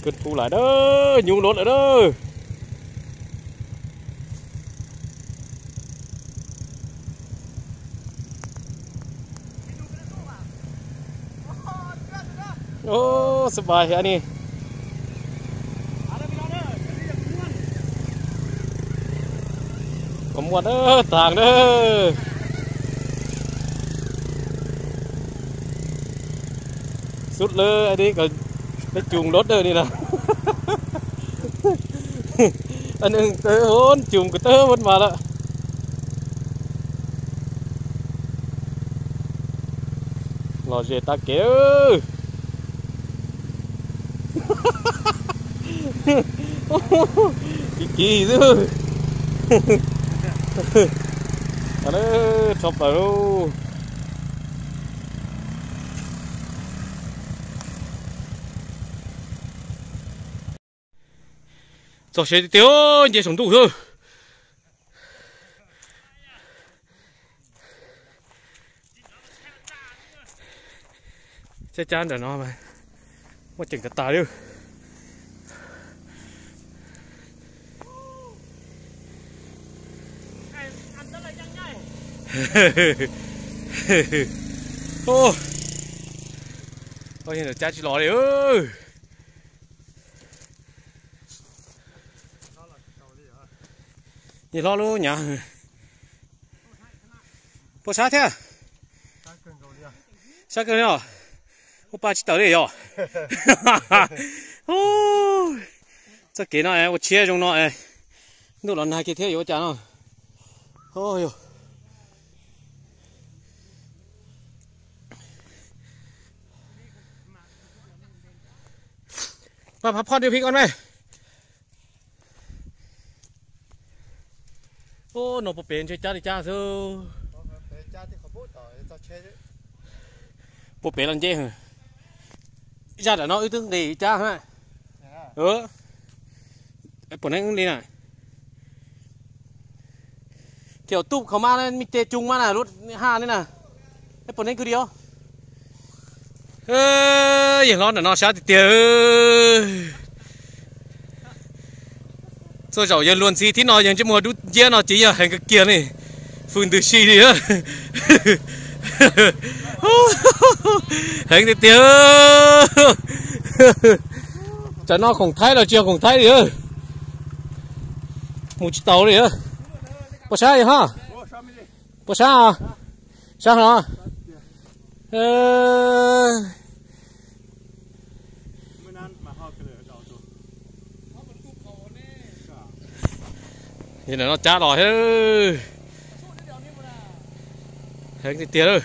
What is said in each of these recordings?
Kub lais dawb, nyuj loj lawm dawb. Xab npais thiab ne. Kom muaj dawb taag dawb. Xub lawv ne kom peb cug loj dawb li na. Neeg tawg cug kuv tawg muaj mas lawm. Los ze tab kev. Kiv kiv xwb. Tso plaws lauj. Txog tsev tiag tiag, nce saum ntuj xwb. Cab cab ntawm no muaj ceem tas tas li. Cab tsis los li. Yog hlob lub nyav. Puas sab thiab? Sab kawg li os. Ua pa tsis tawm li yog. Txoj kev no ua tshiab zoo no, ntuj los nag kiag thiab yuav ua cas no. Pab pab phoj dw phij koj me. Ub, no puag pem ntshe cab li cab xwb. Puag pem los nce. Zaj nram no wb twb nqis cab. Puas neeb wb li na. Thiab tuj kho mas me ces cug mas na lub ha li na. Puas neeb kwv li os. Yawg hlob nram no sab tiag tiag. Txhua zaum yawg luag ntxhi thib no yawg ntsej muag dub nciab no ces yog heev kawg kiag ne. Hwm ntws si li. Heev tiag tiag. Tsam no khoom thaib los tsis yog khoom thaib li. Mus tsis taus li. Puas sab yog ho? Puas sab? Sab no. Yog no cab los heev tiag tiag lawm.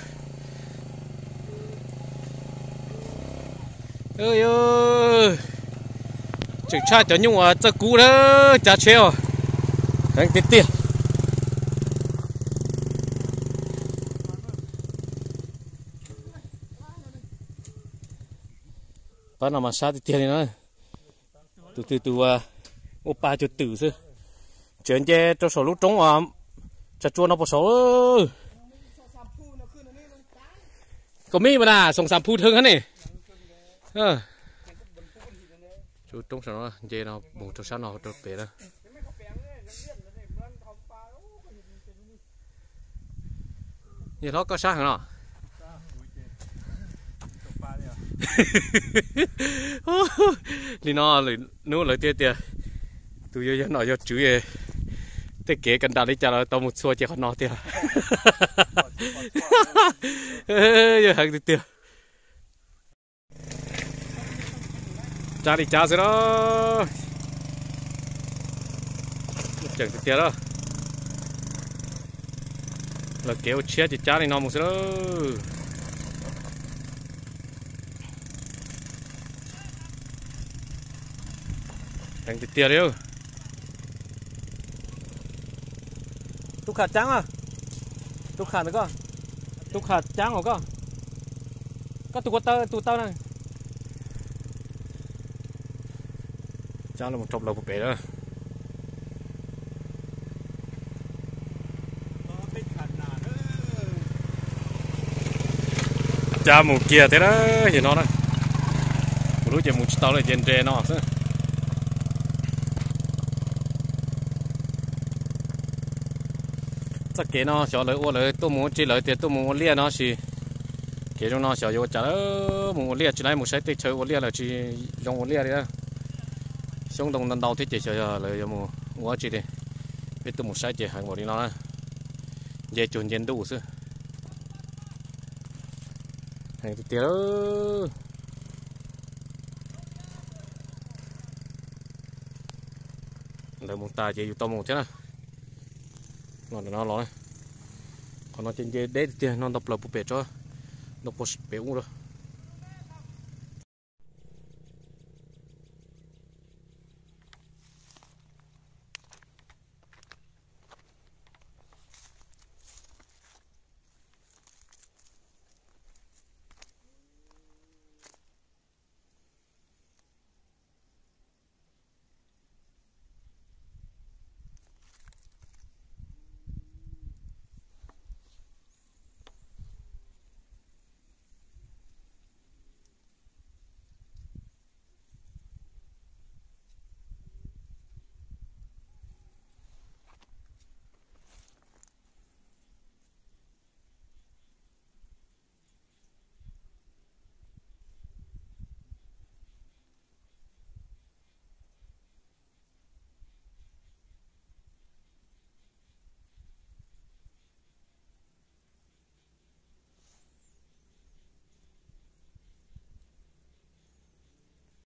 Tseem tshaj cov nyuj txawj kub na, cab tsheb os. Heev tiag tiag. Pab no mas sab tiag tiag li na. Tus twg tus ua pa cuag twm xwb. Tseem nce rau saum lub roob tsa tsua no puas saud. Kom mij maar na, Xoom Xam Phu Thwng hab ne. Roob saum no nce no mus rau sab no rau pem na. Yawg hlob koj sab heev no. Li no lwm hnub lawv thiaj tias tus yawg yog nom yog tswv, tej kev kas das li cas los tau mus txhua ces qhov no tiag. Yog heev tiag tiag. Cab li cab xwb na. Tseem tiag tiag na. Lawv kev ua tshiab ces cab li no mus xwb na. Heev tiag tiag li. Tus kham cab os. Tus kham ntawd koj. Tus kham cab os koj. Koj tus ko taw, tus taw na. Cab los rau lawv puag pem na. Cab mus kiag thiab na, yog no na. Lub ces mus tsis tau lawm ces nres no xwb. Txoj kev no xyov lawv ua lawv tuaj mus ua tsi, lawv tias tuaj mus ua liaj no sis. Kev zoo no xyov yuav ua cas lawm, mus ua liaj tsis laib, mus saib tej chaw ua liaj lawm tsis zoo ua liaj li. Xyoob ntoo ntau ntau thiab ces xyov yog lawv yuav mus ua tsi li. Peb tuaj mus saib ces heev npaum li no na. Nce cuag nce ntuj xwb. Heev tiag tiag. Lawv mus tas ces yus tau mus thiab na. Los ntawm no los, qhov no ces nce deb tiag tiag no, ntau plaws puag pem tso, ntau puag pem ub.